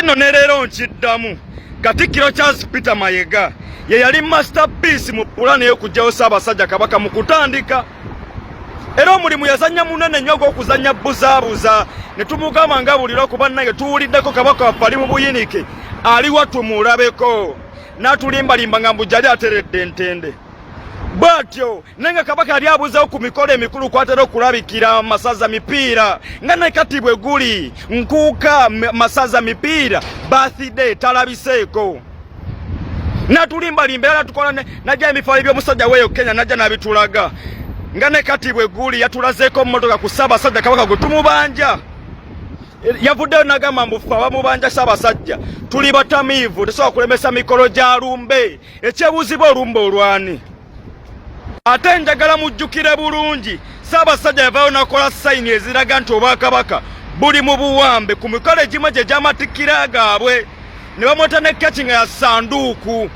Kati nno ne leero nkiddamu, Katikkiro Charles Peter Mayega ye yali masterpiece mu pulaani ey'okuggyawo Ssaabasajja Kabaka mu kutandika, era omulimu yazannya munene nnyo ogw'okuzannya buzaabuza ne tumugamba nga buli lwaku, bannange tuwuliddeko Kabaka waffe ali mu buyinike, aliwa tumulabeko, n'atulimbalimba nga mbu gyali ateredde entende bwatyo, naye nga Kabaka yali abuzeewo ku mikolo emikulu kwatera okulabikira masaza mipiira, nga ne kati bwe guli nkuuka masaza mipiira, birthday talabiseeko, natulimbalimba era natukola najja ebifaananyi by'omusajja weeyo Kenya najja n'abitulaga, nga ne kati bwe guli yatulazeeko mmotoka ku Ssaabasajja Kabaka gwe tumubanja. Yavuddeyo nagamba mbu ffe abamubanja Ssaabasajja tuli batamiivu, tesobola kulemesa mikolo gya lumbe. Ekyebuuzibwa, olumbe olwani? Ate njagala mujjukire bulungi, Ssaabasajja yavaayo nakola sign eziraga nti obwakabaka buli mu buwambe ku mikolo egimu gye gy'amatikkira gaabwe, ne bamweta ne keki nga ya sanduuku,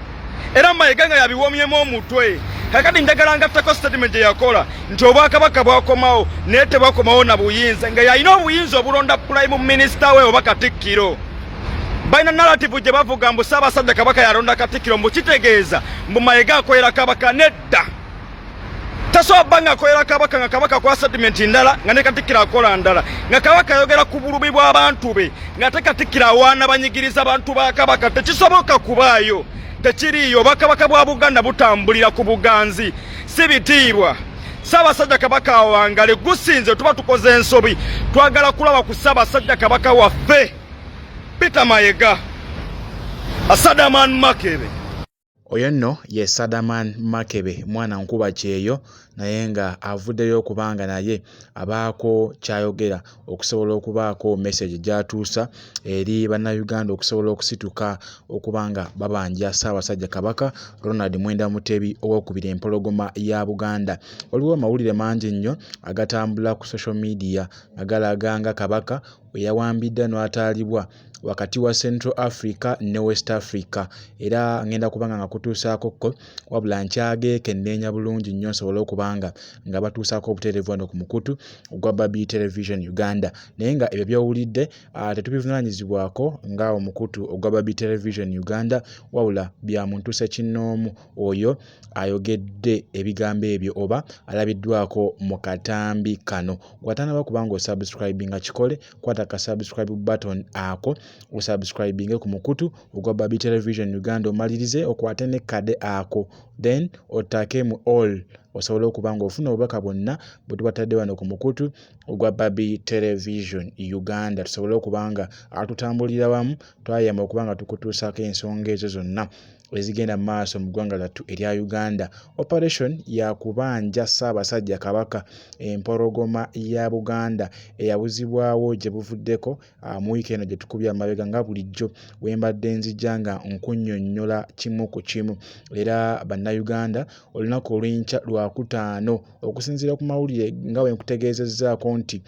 era Mayiga nga yabiwomyemu omutwe. Kakati njagala ngattako statement gye yakola nti obwakabaka bwakomawo, naye tebwakomawo na buyinza, nga yalina obuyinza obulonda prime minister we oba katikkiro. Balina narrative gye bavuga mbu Ssaabasajja Kabaka yalonda katikkiro, mbu kitegeeza mbu Mayiga akolera Kabaka. Nedda, tasobola bba nga akolera Kabaka nga Kabaka akola statement ndala, nga ne katikkiro akola ndala, nga Kabaka ayogera ku bulumi bw'abantu be, ng'ate katikkiro awaana banyigiriza bantu ba Kabaka. Tekisoboka kubaayo, tekiriiyo. Obwakabaka bwa Buganda butambulira ku buganzi, si bitiibwa. Ssaabasajja Kabaka awangale. Gusinze tuba tukoze ensobi, twagala kulaba ku Ssaabasajja Kabaka waffe Peter Mayega Asadaman Makebe. Oyo nno ye Sadaman Makebe, mwana nkuba kyeyo, naye nga avuddeyo okuba nga naye abaako ky'ayogera okusobola okubaako message gy'atuusa eri Bannayuganda okusobola okusituka okuba nga babanja Ssaabasajja Kabaka Ronald Mwenda Mutebi Owookubiri, empologoma ya Buganda. Waliwo amawulire mangi nnyo agatambula ku social media nga galaga nga Kabaka we yawambiddwa n'atwalibwa wakati wa Central Africa ne West Africa, era ngenda kuba nga nkutuusaako ko, wabula nkyageekenneenya bulungi nnyo nsobole okuba nga batuusaako obutereevu wano ku mukutu ogwa Babi Television Uganda. Naye nga ebyo by'owulidde tetubivunaanyizibwako nga omukutu ogwa Babi Television Uganda, wabula bya muntu ssekinnoomu oyo ayogedde ebigambo ebyo oba alabiddwako mu katambi kano. Gw'atannaba kuba ng'osubscribinga, kikole, kwata ka subscribe button ako osubscribinge ku mukutu ogwa Babi Television Uganda, omalirize okwate ne kade ako, then oteeke mu all osobola okuba ng'ofuna obubaka bwonna bwe tubatadde wano ku mukutu ogwa Babi Television Uganda, tusobole okuba nga tutambulira wamu, twayamba okuba nga tukutuusaako ensonga ezo zonna ezigenda mu maaso mu ggwanga lyattu erya Uganda. Operation ya kubanja Ssaabasajja Kabaka, empologoma ya Buganda, eyabuzibwawo gye buvuddeko mu wiiki eno gye tukubye amabega, nga bulijjo we mbadde nzija nga nkunnyonnyola kimu ku kimu. Era Bannayuganda, olunaku olw'enkya Lwakutaano, okusinziira ku mawulire nga bwe nkutegeezezzaako nti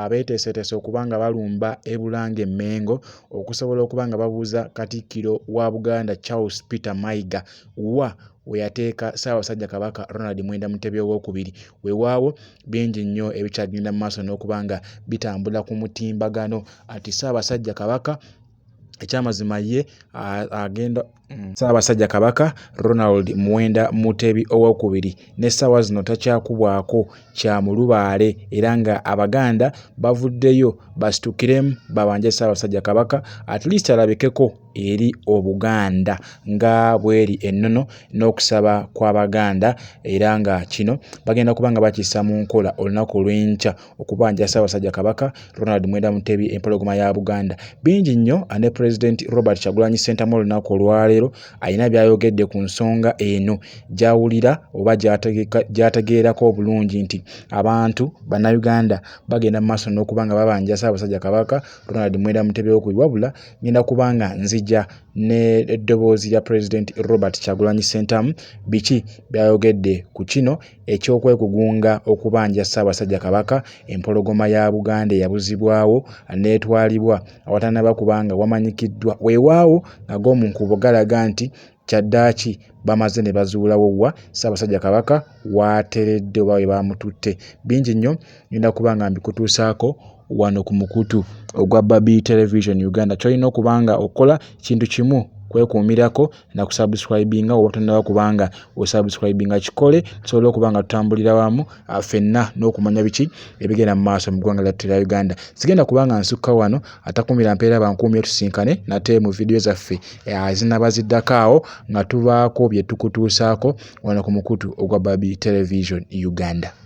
beeteeseteese okuba nga balumba e Bulange Mmengo okusobola okuba nga babuuza Katikkiro wa Buganda Charles Peter Mayiga wa we yateeka Ssaabasajja Kabaka Ronald Mwenda Mutebi Owookubiri. Weewaawo bingi nnyo ebikyagenda mu maaso n'okuba nga bitambula ku mutimbagano ati Ssaabasajja Kabaka ekyamazima ye agenda Ssaabasajja Kabaka Ronald Muwenda Mutebi Owookubiri n'essaawa zino takyakubwako kya mulubaale, era nga Abaganda bavuddeyo basitukiremu babanje Ssaabasajja Kabaka at least alabikeko eri Obuganda nga bw'eri ennono n'okusaba kw'Abaganda, era nga kino bagenda kuba nga bakissa mu nkola olunaku olw'enkya okubanja Ssaabasajja Kabaka Ronald Mwenda Mutebi, empologoma ya Buganda. Bingi nnyo, ne President Robert Kyagulanyi Ssentamu olunaku olwaleero alina by'ayogedde ku nsonga eno gy'awulira oba gy'ategeerako obulungi nti abantu Bannayuganda bagenda mu maaso n'okuba nga babanja Ssaabasajja Kabaka Ronald Mwenda Mutebi Owookubiri. Wabula ngenda kuba nga nzija n'eddoboozi lya President Robert Kyagulanyi Ssentamu, biki by'ayogedde ku kino eky'okwekugunga okubanja Ssaabasajja Kabaka, empologoma ya Buganda, eyabuzibwawo n'etwalibwa awatannaba kubanga wamanyikiddwa. Weewaawo nga g'omu nkuubo galaga nti kyaddaaki bamaze ne bazuulawo wa Ssaabasajja Kabaka w'ateredde oba we baamututte. Bingi nnyo ngenda kuba nga mbikutuusaako. wano ku mukutu ogwa Babi Television Uganda. Ky'olina okuba nga okola kintu kimu, kwekuumirako na kusubscribinga oba tonnaba kubanga osubscribinga, kikole tusobole okuba nga tutambulira wamu ffenna n'okumanya biki ebigenda mu maaso mu ggwanga lyattu erya Uganda. Sigenda kuba nga nsukka wano, atakuumira mpeera bankuumye, tusinkane nate mu vidiyo zaffe ezinaba ziddako awo nga tubaako bye tukutuusaako wano ku mukutu ogwa Babi Television Uganda.